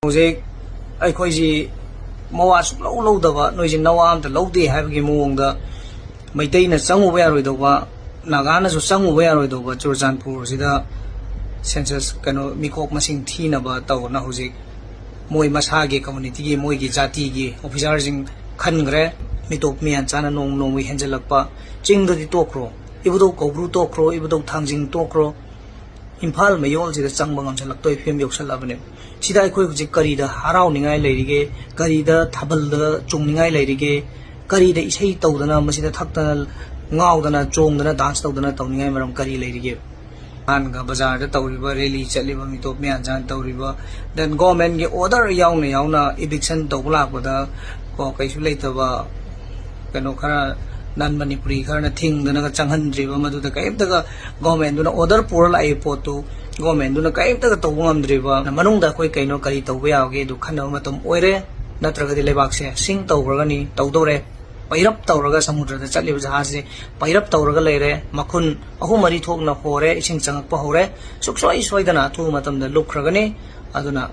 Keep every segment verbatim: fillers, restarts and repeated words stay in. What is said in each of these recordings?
ꯍꯧꯖꯤꯛ ꯑꯩꯈꯣꯏꯁꯤ ꯃꯋꯥ ꯁꯨꯛꯂꯧ ꯂꯧꯗꯕ, ꯅꯣꯏꯁꯤ ꯅꯋꯥ ꯑꯝꯇ ꯂꯧꯗꯦ ꯍꯥꯏꯕꯒꯤ ꯃꯑꯣꯡꯗ ꯃꯩꯇꯩꯅ ꯆꯪꯉꯨꯕ ꯌꯥꯔꯣꯏꯗꯧꯕ, ꯅꯥꯒꯥꯅꯁꯨ ꯆꯪꯉꯨꯕ ꯌꯥꯔꯣꯏꯗꯧꯕ ꯆꯨꯔꯆꯥꯟꯄꯨꯔꯁꯤꯗ ꯁꯦꯟꯁꯁ, ꯀꯩꯅꯣ, ꯃꯤꯀꯣꯛ ꯃꯁꯤꯡ ꯊꯤꯅꯕ ꯇꯧꯅ ꯍꯧꯖꯤꯛ ꯃꯣꯏ ꯃꯁꯥꯒꯤ ꯀꯝꯃꯨꯅꯤꯇꯤꯒꯤ, ꯃꯣꯏꯒꯤ ꯖꯥꯇꯤꯒꯤ ꯑꯣꯐꯤꯁꯥꯔꯁꯤꯡ ꯈꯟꯈ꯭ꯔꯦ꯫ ꯃꯤꯇꯣꯞ ꯃꯤꯌꯥꯟꯆꯥꯅ ꯅꯣꯡ ꯅꯣꯡꯃꯒꯤ ꯍꯦꯟꯖꯜꯂꯛꯄ꯫ ꯆꯤꯡꯗꯗꯤ ꯇꯣꯛꯈ꯭ꯔꯣ, ꯏꯕꯨꯙꯧ ꯀꯧꯕ꯭ꯔꯨ ꯇꯣꯛꯈ꯭ꯔꯣ, ꯏꯕꯨꯙꯧ ꯊꯥꯡꯖꯤꯡ ꯇꯣꯛꯈ꯭ꯔꯣ, ꯏꯝꯐꯥꯜ ꯃꯌꯣꯜꯁꯤꯗ ꯆꯪꯕ ꯉꯝꯁꯤꯜꯂꯛꯇꯣꯏ ꯐꯤꯕꯝ ꯌꯧꯁꯜꯂꯛꯑꯕꯅꯦꯕ꯫ ꯁꯤꯗ ꯑꯩꯈꯣꯏ ꯍꯧꯖꯤꯛ ꯀꯔꯤꯗ ꯍꯔꯥꯎꯅꯤꯡꯉꯥꯏ ꯂꯩꯔꯤꯒꯦ? ꯀꯔꯤꯗ ꯊꯥꯕꯜꯗ ꯆꯣꯡꯅꯤꯡꯉꯥꯏ ꯂꯩꯔꯤꯒꯦ? ꯀꯔꯤꯗ ꯏꯁꯩ ꯇꯧꯗꯅ, ꯃꯁꯤꯗ ꯊꯛꯇꯅ, ꯉꯥꯎꯗꯅ, ꯆꯣꯡꯗꯅ, ꯗꯥꯟꯁ ꯇꯧꯗꯅ ꯇꯧꯅꯤꯡꯉꯥꯏ ꯃꯔꯝ ꯀꯔꯤ ꯂꯩꯔꯤꯒꯦ? ꯅꯍꯥꯟꯒ ꯕꯖꯥꯔꯗ ꯇꯧꯔꯤꯕ, ꯔꯦꯂꯤ ꯆꯠꯂꯤꯕ, ꯃꯤꯇꯣꯞ ꯃꯤꯌꯥꯟꯆꯥꯅ ꯇꯧꯔꯤꯕ, then ꯒꯣꯔꯃꯦꯟꯒꯤ ꯑꯣꯔꯗꯔ ꯌꯥꯎꯅ ꯌꯥꯎꯅ ꯏꯚꯤꯛꯁꯟ ꯇꯧꯕ ꯂꯥꯛꯄꯗ ꯀꯣ, ꯀꯩꯁꯨ ꯂꯩꯇꯕ, ꯀꯩꯅꯣ, ꯈꯔ ꯅꯟ ꯃꯅꯤꯄꯨꯔꯤ ꯈꯔꯅ ꯊꯤꯡꯗꯅꯒ ꯆꯪꯍꯟꯗ꯭ꯔꯤꯕ, ꯃꯗꯨꯗ ꯀꯔꯤꯝꯇꯒ ꯒꯣꯔꯃꯦꯟꯗꯨꯅ ꯑꯣꯔꯗꯔ ꯄꯨꯔ ꯂꯥꯛꯏ ꯄꯣꯠꯇꯨ ꯒꯣꯔꯃꯦꯟꯗꯨꯅ ꯀꯔꯤꯝꯇꯒ ꯇꯧꯕ ꯉꯝꯗ꯭ꯔꯤꯕ, ꯃꯅꯨꯡꯗ ꯑꯩꯈꯣꯏ ꯀꯩꯅꯣ ꯀꯔꯤ ꯇꯧꯕ ꯌꯥꯕꯒꯦ ꯑꯗꯨ ꯈꯟꯅꯕ ꯃꯇꯝ ꯑꯣꯏꯔꯦ꯫ ꯅꯠꯇ꯭ꯔꯒꯗꯤ ꯂꯩꯕꯥꯛꯁꯦ ꯁꯤꯡ ꯇꯧꯈ꯭ꯔꯒꯅꯤ, ꯇꯧꯗꯧꯔꯦ꯫ ꯄꯩꯔꯞ ꯇꯧꯔꯒ ꯁꯃꯨꯗ꯭ꯔꯗ ꯆꯠꯂꯤꯕ ꯖꯍꯥꯖꯁꯦ ꯄꯩꯔꯞ ꯇꯧꯔꯒ ꯂꯩꯔꯦ꯫ ꯃꯈꯨꯟ ꯑꯍꯨꯝ ꯃꯔꯤ ꯊꯣꯛꯅ ꯍꯣꯔꯦ, ꯏꯁꯤꯡ ꯆꯪꯉꯛꯄ ꯍꯧꯔꯦ꯫ ꯁꯨꯡꯁꯣꯏ ꯁꯣꯏꯗꯅ ꯑꯊꯨꯕ ꯃꯇꯝꯗ ꯂꯨꯞꯈ꯭ꯔꯒꯅꯤ꯫ ꯑꯗꯨꯅ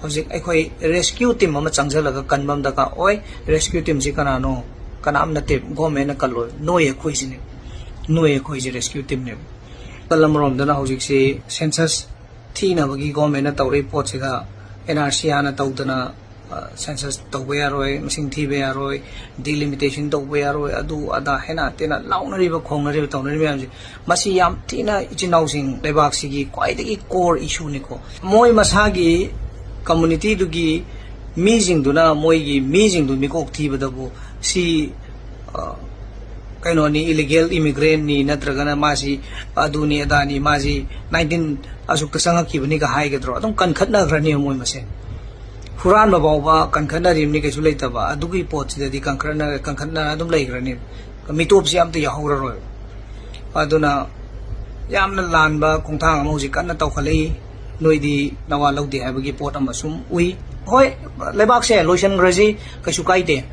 ꯍꯧꯖꯤꯛ ꯑꯩꯈꯣꯏ ꯔꯦꯁꯀ꯭ꯌꯨ ꯇꯤꯝ ꯑꯃ ꯆꯪꯁꯤꯜꯂꯒ ꯀꯟꯕ ꯑꯃ ꯗꯔꯀꯥꯔ ꯑꯣꯏ꯫ ꯔꯦꯁꯀ꯭ꯌꯨ ꯇꯤꯝꯁꯤ ꯀꯅꯥꯅꯣ? ꯀꯅꯥꯝ ꯅꯠꯇꯦ, ꯒꯣꯔꯃꯦꯟꯅ ꯀꯜꯂꯣꯏ꯫ ꯅꯣꯏ ꯑꯩꯈꯣꯏꯁꯤꯅꯦ, ꯅꯣꯏ ꯑꯩꯈꯣꯏꯁꯦ ꯔꯦꯁꯀ꯭ꯌꯨ ꯇꯤꯝꯅꯦꯕ꯫ ꯅꯥꯀꯜ ꯑꯃꯔꯣꯝꯗꯅ ꯍꯧꯖꯤꯛꯁꯤ ꯁꯦꯟꯁꯁ ꯊꯤꯅꯕꯒꯤ ꯒꯣꯔꯃꯦꯟꯅ ꯇꯧꯔꯛꯏ ꯄꯣꯠꯁꯤꯗ ꯑꯦꯟ ꯑꯥꯔ ꯁꯤ ꯍꯥꯟꯅ ꯇꯧꯗꯅ, ꯑ, ꯁꯦꯟꯁꯁ ꯇꯧꯕ ꯌꯥꯔꯣꯏ, ꯃꯁꯤꯡ ꯊꯤꯕ ꯌꯥꯔꯣꯏ, ꯗꯤꯂꯤꯃꯤꯇꯦꯁꯟ ꯇꯧꯕ ꯌꯥꯔꯣꯏ, ꯑꯗꯨ ꯑꯗꯥ ꯍꯦꯟꯅ ꯇꯦꯟꯅ ꯂꯥꯎꯅꯔꯤꯕ, ꯈꯣꯡꯅꯔꯤꯕ, ꯇꯧꯅꯔꯤꯕ ꯃꯌꯥꯝꯁꯦ, ꯃꯁꯤ ꯌꯥꯝ ꯊꯤꯅ ꯏꯆꯤꯟ ꯏꯅꯥꯎꯁꯤꯡ, ꯂꯩꯕꯥꯛꯁꯤꯒꯤ ꯈ꯭ꯋꯥꯏꯗꯒꯤ ꯀꯣꯔ ꯏꯁꯨꯅꯤꯀꯣ꯫ ꯃꯣꯏ ꯃꯁꯥꯒꯤ ꯀꯝꯃꯨꯅꯤꯇꯤꯗꯨꯒꯤ ꯃꯤꯁꯤꯡꯗꯨꯅ ꯃꯣꯏꯒꯤ ꯃꯤꯁꯤꯡꯗꯨ ꯃꯤꯀꯣꯛ ꯊꯤꯕꯗꯕꯨ ꯁꯤ, ꯑ, ꯀꯩꯅꯣꯅꯤ, ꯏꯂꯤꯒꯦꯜ ꯏꯃꯤꯒ꯭ꯔꯦꯟꯅꯤ, ꯅꯠꯇ꯭ꯔꯒꯅ ꯃꯥꯁꯤ ꯑꯗꯨꯅꯤ ꯑꯗꯥꯅꯤ, ꯃꯥꯁꯤ ꯅꯥꯏꯟꯇꯤꯟ ꯑꯁꯨꯛꯇ ꯆꯪꯉꯛꯈꯤꯕꯅꯤꯒ ꯍꯥꯏꯒꯗ꯭ꯔꯣ? ꯑꯗꯨꯝ ꯀꯟꯈꯠꯅꯈ꯭ꯔꯅꯤ ꯃꯣꯏ ꯃꯁꯦꯟ꯫ ꯍꯨꯔꯥꯟꯕ ꯐꯥꯎꯕ ꯀꯟꯈꯠꯅꯔꯤꯕꯅꯤ, ꯀꯩꯁꯨ ꯂꯩꯇꯕ꯫ ꯑꯗꯨꯒꯤ ꯄꯣꯠꯁꯤꯗꯗꯤ ꯀꯟꯈꯠꯅ-, ꯀꯟꯈꯠꯅꯔ ꯑꯗꯨꯝ ꯂꯩꯈ꯭ꯔꯅꯤ꯫ ꯃꯤꯇꯣꯞꯁꯤ ꯑꯝꯇ ꯌꯥꯎꯍꯧꯔꯔꯣꯏ꯫ ꯑꯗꯨꯅ ꯌꯥꯝꯅ ꯂꯥꯟꯕ ꯈꯣꯡꯊꯥꯡ ꯑꯃ ꯍꯧꯖꯤꯛ ꯀꯟꯅ ꯇꯧꯈꯠꯂꯛꯏ꯫ ꯅꯣꯏꯗꯤ ꯅꯋꯥ ꯂꯧꯗꯦ ꯍꯥꯏꯕꯒꯤ ꯄꯣꯠ ꯑꯃ ꯁꯨꯝ ꯎꯏ꯫ ꯍꯣꯏ, ꯂꯩꯕꯥꯛꯁꯦ ꯂꯣꯏꯁꯤꯟꯈ꯭ꯔꯁꯤ, ꯀꯩꯁꯨ ꯀꯥꯏꯗꯦ꯫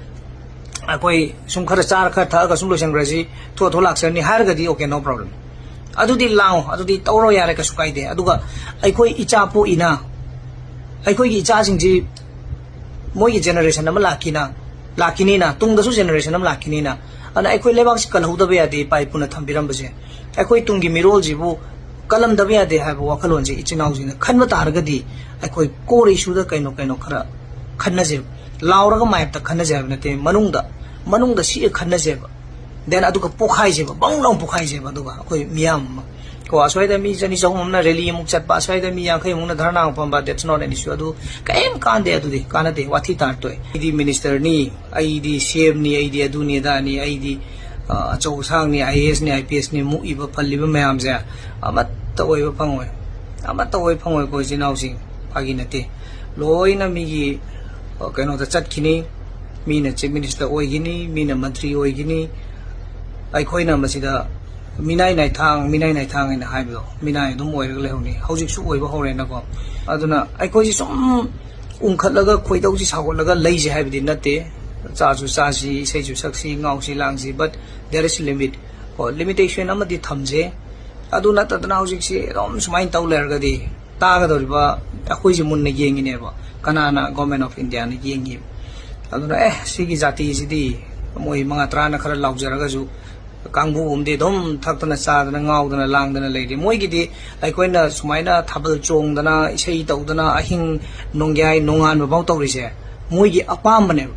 ꯑꯩꯈꯣꯏ ꯁꯨꯝ ꯈꯔ ꯆꯥꯔ ꯈꯔ ꯊꯛꯑꯒ ꯁꯨꯝ ꯂꯣꯏꯁꯤꯟꯈ꯭ꯔꯁꯤ, ꯊꯣꯛꯑ ꯊꯣꯛ ꯂꯥꯛꯆꯔꯅꯤ ꯍꯥꯏꯔꯒꯗꯤ, okay, no problem꯫ ꯑꯗꯨꯗꯤ ꯂꯥꯡꯉꯣ, ꯑꯗꯨꯗꯤ ꯇꯧꯔꯣ ꯌꯥꯔꯦ, ꯀꯩꯁꯨ ꯀꯥꯏꯗꯦ꯫ ꯑꯗꯨꯒ ꯑꯩꯈꯣꯏ ꯏꯆꯥ ꯄꯣꯛꯏꯅ, ꯑꯩꯈꯣꯏꯒꯤ ꯏꯆꯥꯁꯤꯡꯁꯤ ꯃꯣꯏꯒꯤ generation ꯑꯃ ꯂꯥꯛꯈꯤꯅ, ꯂꯥꯛꯈꯤꯅꯤꯅ, ꯇꯨꯡꯗꯁꯨ generation ꯑꯃ ꯂꯥꯛꯈꯤꯅꯤꯅ꯫ ꯑꯗꯨꯅ ꯑꯩꯈꯣꯏ ꯂꯩꯕꯥꯛꯁꯤ ꯀꯜꯍꯧꯗꯕ ꯌꯥꯗꯦ, ꯏꯄꯥ ꯏꯄꯨꯅ ꯊꯝꯕꯤꯔꯝꯕꯁꯦ꯫ ꯑꯩꯈꯣꯏ ꯇꯨꯡꯒꯤ ꯃꯤꯔꯣꯜꯁꯤꯕꯨ ꯀꯜꯂꯝꯗꯕ ꯌꯥꯗꯦ ꯍꯥꯏꯕ ꯋꯥꯈꯜꯂꯣꯟꯁꯦ ꯏꯆꯤꯟ ꯏꯅꯥꯎꯁꯤꯡꯅ ꯈꯟꯕ ꯇꯥꯔꯒꯗꯤ, ꯑꯩꯈꯣꯏ core issue ꯗ ꯀꯩꯅꯣ ꯀꯩꯅꯣ ꯈꯔ ꯈꯟꯅꯁꯦꯕ꯫ ꯂꯥꯎꯔꯒ ꯃꯥꯏꯞꯇ ꯈꯟꯅꯁꯦ ꯍꯥꯏꯕ ꯅꯠꯇꯦ, ꯃꯅꯨꯡꯗ, ꯃꯅꯨꯡꯗ ꯁꯤꯛꯑ ꯈꯟꯅꯁꯦꯕ꯫ Then ꯑꯗꯨꯒ ꯄꯣꯛꯈꯥꯏꯁꯦꯕ, ꯕꯪ ꯂꯥꯎ ꯄꯣꯛꯈꯥꯏꯁꯦꯕ꯫ ꯑꯗꯨꯒ ꯑꯩꯈꯣꯏ ꯃꯤꯌꯥꯝ ꯑꯃ ꯀꯣ, ꯑꯁ꯭ꯋꯥꯏꯗ ꯃꯤ ꯆꯅꯤ ꯆꯍꯨꯝ ꯑꯃꯅ rally ꯑꯃꯨꯛ ꯆꯠꯄ, ꯑꯁ꯭ꯋꯥꯏꯗ ꯃꯤ ꯌꯥꯡꯈꯩ ꯃꯨꯛꯅ ꯙꯔꯅꯥ ꯑꯃꯨꯛ ꯐꯝꯕ, that's not an issue꯫ ꯑꯗꯨ ꯀꯔꯤꯝ ꯀꯥꯟꯗꯦ, ꯑꯗꯨꯗꯤ ꯀꯥꯟꯅꯗꯦ, ꯋꯥꯊꯤ ꯇꯥꯔ ꯇꯣꯛꯑꯦ꯫ ꯑꯩꯗꯤ minister ꯅꯤ, ꯑꯩꯗꯤ C M ꯅꯤ, ꯑꯩꯗꯤ ꯑꯗꯨꯅꯤ ꯑꯗꯥꯅꯤ, ꯑꯩꯗꯤ, ꯑ, ꯑꯆꯧ ꯑꯁꯥꯡꯅꯤ, I A S ꯅꯤ, I P S ꯅꯤ, ꯃꯨꯛꯏꯕ ꯐꯜꯂꯤꯕ ꯃꯌꯥꯝꯁꯦ ꯑꯃꯠꯇ ꯑꯣꯏꯕ ꯐꯪꯉꯣꯏ, ꯑꯃꯠꯇ ꯑꯣꯏꯕ ꯐꯪꯉꯣꯏꯀꯣ ꯏꯆꯤꯟ ꯏꯅꯥꯎꯁꯤꯡ, ꯐꯥꯒꯤ ꯅꯠꯇꯦ꯫ ꯂꯣꯏꯅ ꯃꯤꯒꯤ, ꯑ, ꯀꯩꯅꯣꯗ ꯆꯠꯈꯤꯅꯤ, ꯃꯤꯅ chief minister ꯑꯣꯏꯈꯤꯅꯤ, ꯃꯤꯅ ꯃꯟꯇ꯭ꯔꯤ ꯑꯣꯏꯈꯤꯅꯤ꯫ ꯑꯩꯈꯣꯏꯅ ꯃꯁꯤꯗ ꯃꯤꯅꯥꯏ ꯅꯥꯏꯊꯥꯡ, ꯃꯤꯅꯥꯏ ꯅꯥꯏꯊꯥꯡ ꯍꯥꯏꯅ ꯍꯥꯏꯕꯗꯣ, ꯃꯤꯅꯥꯏ ꯑꯗꯨꯝ ꯑꯣꯏꯔꯒ ꯂꯩꯍꯧꯅꯤ꯫ ꯍꯧꯖꯤꯛꯁꯨ ꯑꯣꯏꯕ ꯍꯧꯔꯦꯅꯀꯣ꯫ ꯑꯗꯨꯅ ꯑꯩꯈꯣꯏꯁꯤ ꯁꯨꯝ ꯎꯪꯈꯠꯂꯒ ꯈꯣꯏꯗꯧꯁꯤ ꯁꯥꯎꯒꯠꯂꯒ ꯂꯩꯁꯦ ꯍꯥꯏꯕꯗꯤ ꯅꯠꯇꯦ꯫ ꯆꯥꯁꯨ ꯆꯥꯁꯤ, ꯏꯁꯩꯁꯨ ꯁꯛꯁꯤ, ꯉꯥꯎꯁꯤ ꯂꯥꯡꯁꯤ, but there is limit꯫ ꯀꯣ, limitation ꯑꯃꯗꯤ ꯊꯝꯁꯦ꯫ ꯑꯗꯨ ꯅꯠꯇꯗꯅ ꯍꯧꯖꯤꯛꯁꯤ ꯑꯗꯨꯝ ꯁꯨꯃꯥꯏꯅ ꯇꯧ ꯂꯩꯔꯒꯗꯤ ꯇꯥꯒꯗꯧꯔꯤꯕ ꯑꯩꯈꯣꯏꯁꯦ ꯃꯨꯟꯅ ꯌꯦꯡꯉꯤꯅꯦꯕ, ꯀꯅꯥꯅ Government of India ꯅ ꯌꯦꯡꯉꯤ꯫ ꯑꯗꯨꯅ ꯑꯦ, ꯁꯤꯒꯤ ꯖꯥꯇꯤꯁꯤꯗꯤ ꯃꯣꯏ ꯃꯉꯥ ꯇꯔꯥꯅ ꯈꯔ ꯂꯥꯎꯖꯔꯒꯁꯨ ꯀꯥꯡꯕꯨ ꯑꯃꯗꯤ ꯑꯗꯨꯝ ꯊꯛꯇꯅ ꯆꯥꯗꯅ ꯉꯥꯎꯗꯅ ꯂꯥꯡꯗꯅ ꯂꯩꯔꯤ꯫ ꯃꯣꯏꯒꯤꯗꯤ ꯑꯩꯈꯣꯏꯅ ꯁꯨꯃꯥꯏꯅ ꯊꯥꯕꯜ ꯆꯣꯡꯗꯅ, ꯏꯁꯩ ꯇꯧꯗꯅ, ꯑꯍꯤꯡ ꯅꯣꯡꯌꯥꯏ ꯅꯣꯡꯉꯥꯟꯕ ꯐꯥꯎ ꯇꯧꯔꯤꯁꯦ ꯃꯣꯏꯒꯤ ꯑꯄꯥꯝꯕꯅꯦꯕ꯫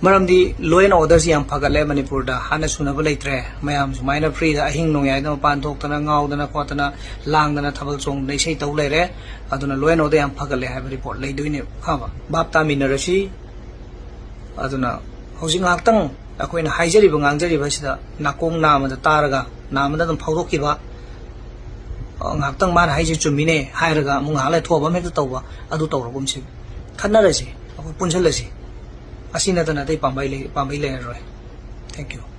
ꯃꯔꯝꯗꯤ law and order ꯁꯤ ꯌꯥꯝ ꯐꯒꯠꯂꯦ ꯃꯅꯤꯄꯨꯔꯗ, ꯍꯥꯟꯅ ꯁꯨꯅꯕ ꯂꯩꯇ꯭ꯔꯦ꯫ ꯃꯌꯥꯝ ꯁꯨꯃꯥꯏꯅ free ꯗ ꯑꯍꯤꯡ ꯅꯣꯡꯌꯥꯏꯗ ꯃꯄꯥꯟ ꯊꯣꯛꯇꯅ, ꯉꯥꯎꯗꯅ ꯈꯣꯠꯇꯅ, ꯂꯥꯡꯗꯅ, ꯊꯥꯕꯜ ꯆꯣꯡꯗꯅ ꯏꯁꯩ ꯇꯧ ꯂꯩꯔꯦ꯫ ꯑꯗꯨꯅ law and order ꯌꯥꯝ ꯐꯒꯠꯂꯦ ꯍꯥꯏꯕ report ꯂꯩꯗꯣꯏꯅꯦꯕ, ꯈꯪꯉꯕ? ꯚꯥꯞ ꯇꯥꯃꯤꯟꯅꯔꯁꯤ꯫ ꯑꯗꯨꯅ ꯍꯧꯖꯤꯛ ꯉꯥꯏꯍꯥꯛꯇꯪ ꯑꯩꯈꯣꯏꯅ ꯍꯥꯏꯖꯔꯤꯕ, ꯉꯥꯡꯖꯔꯤꯕ ꯑꯁꯤꯗ ꯅꯥꯀꯣꯡ ꯅꯥꯝꯃꯗ ꯇꯥꯔꯒ, ꯅꯥꯝꯃꯗ ꯑꯗꯨꯝ ꯐꯥꯎꯗꯣꯛꯈꯤꯕ, ꯑ, ꯉꯥꯏꯍꯥꯛꯇꯪ ꯃꯥꯅ ꯍꯥꯏꯁꯦ ꯆꯨꯝꯃꯤꯅꯦ ꯍꯥꯏꯔꯒ ꯑꯃꯨꯛ ꯉꯥꯏꯍꯥꯛ ꯂꯩꯔ ꯊꯣꯛꯑꯕ ꯑꯃ ꯍꯦꯛꯇ ꯇꯧꯕ, ꯑꯗꯨ ꯇꯧꯔꯒꯨꯝꯁꯤ꯫ ꯈꯟꯅꯔꯁꯤ, ꯑꯩꯈꯣꯏ ꯄꯨꯟꯁꯤꯜꯂꯁꯤ꯫ ꯑꯁꯤ ꯅꯠꯇꯅ ꯑꯇꯩ ꯄꯥꯝꯕꯩ ꯂꯩ-, ꯄꯥꯝꯕꯩ ꯂꯩꯔꯔꯣꯏ꯫ Thank you꯫